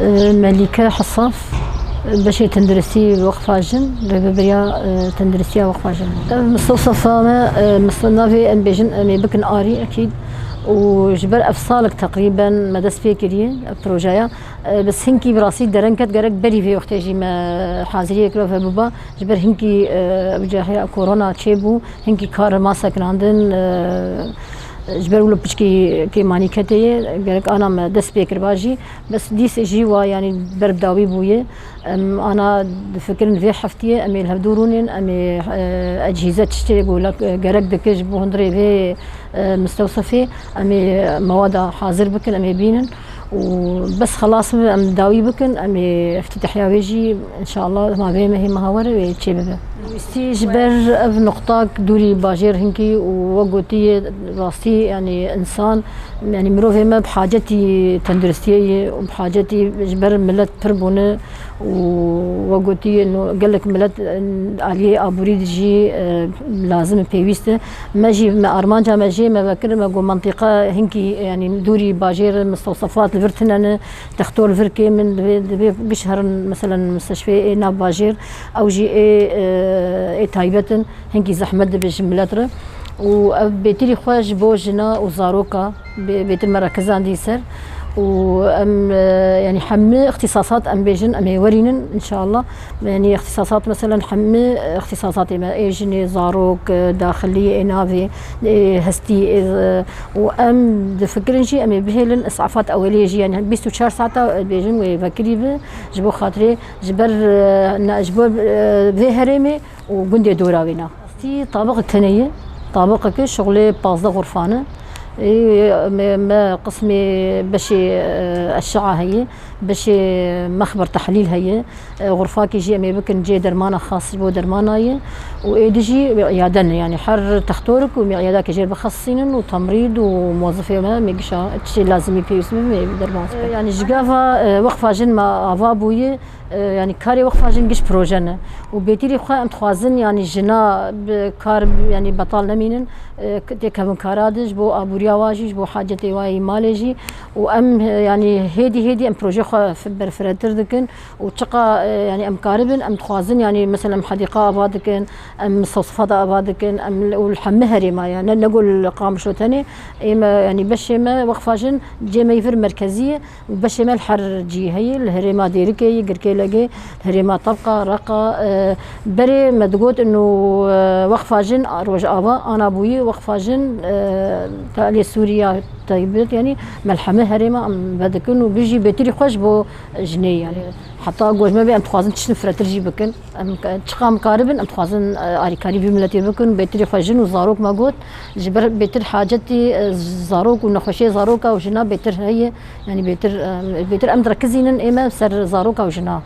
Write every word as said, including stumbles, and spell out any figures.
Melîke Hesaf, beşê tenduristî Weqfa Jin, rêveberiya, e, tenduristiya Weqfa Jin. Ev mistewsefa me, e, misto-, navê em bêjin, em ê bikin arî, ekîd. Û ji ber ev salek teqrîben me dest pê kiriye, ev projeya. E, bes hinkî bi rastî dereng ket, gerek berî vê wextê jî me haziriyê kiro ve biba. Ji ber hinkî, e, ev cahê korona çêbû, hinkî kar ma sekinandin, e, ji ber wilo piçkî kêmanî ketê ye, gerek ana me dest pê kiriba jî. Bes dîs jî wa, yanî, ber bi dawî bûye. Em ana difikirin vê heftiyê em ê li hevdû rûnin, em ê, e, ecihîze tiştê ku lak, e, gerek dike ji bo hundirê vê, e, mistewsefê, em ê mewada hazir bikin, em ê bînin û bes xelas bibe, em dawî bikin, em ê îftîtahya wê jî, înşallah, ma vê mehê meha were wê çêbibe. Wîstî ji ber ev nuqtak dûrî bajêr hinkî û we gotiye, rastî, yanî, însan, yanî, mirovê me bi hacetî tenduristiyê ye û bi hacetî ji ber milet pir bûne û we gotiye, no, gelek milet, e, aliyê aborî de jî, e, lazim e, pêwîst e. Me jî, me armanca me jê me vekir, me got mentiqa hinkî, yanî, dûrî bajêr mistewsefat li vir tune ne, dextor li vir kêm in, divê, divê giş herin, meselen, misteshfê ê nav bajêr, ew jî ê, e, ê taybet in, hinkî zehmet dibe ji milet re. Û ev bêtirî xwe ji bo jina û zaroka bê-, bêtir me re kizandî ser. Û em, e, yanî hemî îxtîsasat em bêjin, em ê werînin, înşallah. Yanî îxtîsasat, meselen, hemî îxtîsasatê me, ê jinê, zarok, e, daxilî, ê navê, ê hestî, ê, e, û em difikirin jî em ê bihêlin îsafat eweliyê jî, yanî bîst û çar saeta, e, bêjin wê vekirî bi, ji bo xatirê, ji ber, e, ne, ji bo, e, vê herêmê û gundê dora wê ne. Rastî tabiqek tenê ye, tabiqek e, şixulê pazdeh xurfan e. Ê, me, me qismê beşê, e, eşe'a heye, beşê mexber tehlîl heye. E, xurfakê jî em ê bikin cê dermana xas ji bo dermana ye. Û êdî jî îyade ne, yanî her textorik û îyadakê jê re bixesisînin û temrîd û mozifê me, me gişa tiştê lazimî pêwîst be, me derman bikin. E, yanî ji gava, e, Weqfa Jin me ava bûye, e, yanî karê Weqfa Jin giş proje ne. Û bêtirî xwe em dixwazin, yanî jina bi kar, yanî betal nemînin, e, têkevin kara de ji bo aboriya wa jî, ji bo hacetê wa yî malê jî. Û em, e, yanî hêdî hêdî em proje xwe fi-, berfiretir dikin û çiqa, e, yanî em karibin, em dixwazin, yanî mesela em hedîqa ava dikin, em mistewsefata ava dikin, em li, û li hemî herêma ye, ne, ne got li Qamişlo tenê. Ê me, yanî beşê me Weqfa Jin cê me yî vir merkezî ye. Beşê me li her cî heye, li herêma Dêrikê yê, Girkêlegê, li herêma Tebqa, Reqa, e, berê me digot ino, e, Weqfa Jin Rojava, ana bûyî Weqfa Jin, e, Talê Sûriya taybet, yanî me li hemî herêma em vedikin û bijî bêtirî xwe ji bo jinê, yanî heta ku ji me bê em dixwazin tiştin firetir jî bikin. Em, çiqa em karibin, em dixwazin, e, alîkarî vî miletê bikin, bêtirî xwe jin û zarok me got, ji ber bêtir hacetî, e, zarok û nexweşiyê zaroka û jina bêtir heye, yanî bêtir, e, bêtir em direkizînin ê me ser zaroka û jina.